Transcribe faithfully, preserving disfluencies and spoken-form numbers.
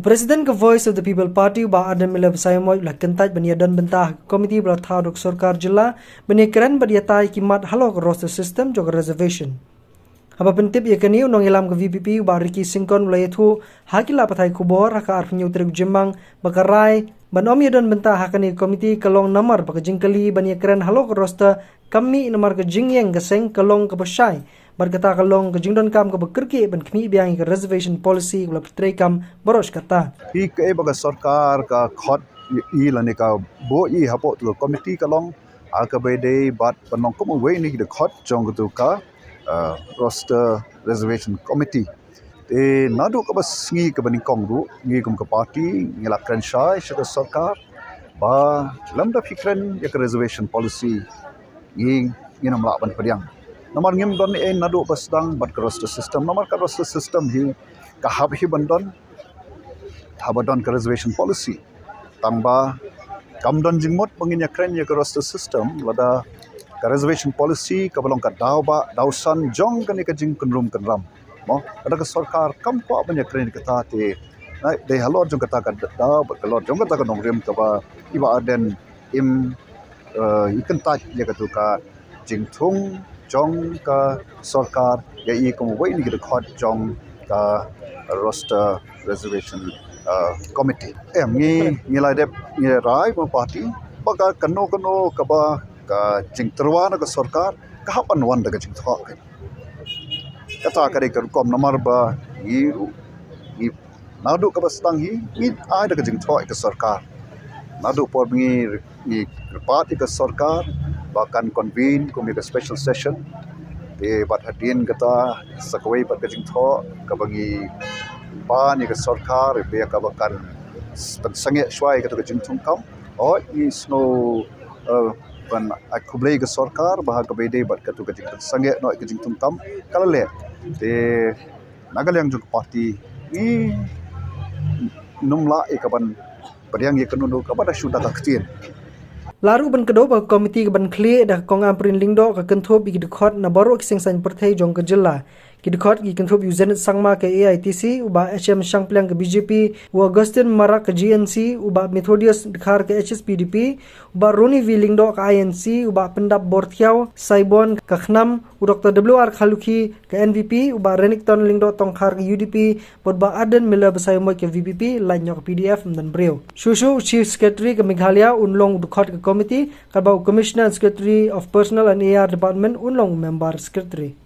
President ka Voice of the People Party, Bah Ardent Miller Basaiawmoit, u la kyntait ban ïadon bynta ha ka komiti ba la thaw da ka sorkar jylla ban ïakren bad ïatai ki mat halor ka roster system jong ka reservation. Haba pyntip ïa kane, u nongïalam ka V P P, u Bah Ricky Syngkon, u la ïathuh ha ki lad pathai khubor ha ka arphew hynñiew tarik u Jymmang ba ka rai ban ym ïadon bynta ha kane ka komiti ka long namar ba ka jingkylli ban ïakren halor ka roster kam mih namar ka jingïeng ka seng ka long kaba shai, bad kata ka long ka jingdonkam kaba kyrkieh ban khmih biang ïa ka reservation policy kaba la pyntreikam baroh shi katta. Hi kaei ba ka sorkar ka khot ïa i lane ka buh i hapoh tu ka komiti ka long ha kaba ïadei bad ban long kum uwei na ki dkhot jong katu ka, uh, roster reservation committee. Te naduh kaba sngi kaba nyngkong ruh ngi kum ka party ngi la kren shai sha ka sorkar ba lymda phi kren ïa ka reservation policy ngi, ngin ym lah ban pdiang. Namar ngim don ei naduh ba sdang bad ka roster system. Namar ka roster system hi ka hap hi ban don, haba don ka reservation policy. Tangba kam don jingmut ba ngin ïakren ïa ka roster system lada ka reservation policy kaba long ka daw ba daw san jong kane ka jingkynrum kynram. Mo, lada ka sorkar kam kwah ban ïakren ïa kata te, na, dei halor jong kata ka daw bad halor jong kata ka nongrim kaba i Bah Ardent im, eh, i kyntait ïa katu ka jingthung jong ka sorkar ïa i kum uwei na ki dkhot jong ka roster reservation, uh, committee. Em, ngi, ngi la dep, ngi rai kum party ba ka kano kano kaba ka jingtyrwa na ka sorkar ka hap ban wan da ka jingthoh. Kata ka dei ka rukom namar ba ngi ruh ngi naduh kaba sdang hi ngi ai da ka jingthoh ïa ka sorkar. Naduh por ngi, ngi kyrpad ïa ka sorkar ba kan convene kum ïa ka special session. Te bad hadien kata sa kawei pat ka jingthoh kaba ngi pan ïa ka sorkar, ïa kaba kan s-, pynsangeh shuwa ïa katu ka jingthung kam. Hooid ngi sngew, eh, ban ai khublei ïa ka sorkar ba ha kaba ïadei bad katu ka jingpynsangeh noh ïa ka jingthung kam ka la leh. Te na ka liang jong ka party ngi nym lah ïa ka ban pdiang ïa kano kano kaba da shu da ka ktien. La ruh ban kdew ba ka komiti ka ban khlieh da ka Kong Ampareen Lyngdoh ka kynthup ïa ki dkhot na baroh ki seng saiñ pyrthei jong ka jylla. Ki dkhot ki kynthup ïa u Zenith Sangma ka A I T C, u Bah H M Shangpliang ka B J P, u Augustine Marak ka G N C, u Bah Methodius Dkhar ka H S P D P, u Bah Ronnie V Lyngdoh ka I N C, u Bah Pyndap Borthiaw Saibon ka KHNAM, u Doctor W R Kharlukhi ka N P P, u Bah Renikton Lyngdoh Tongkhar ka U D P, bad u Bah Ardent Miller Basaiawmoit ka V P P, lait noh ka P D F ym don briew. Shuh shuh u Chief Secretary ka Meghalaya un long u dkhot ka komiti, katba u Commissioner and Secretary of Personnel and A R Department un long u member secretary.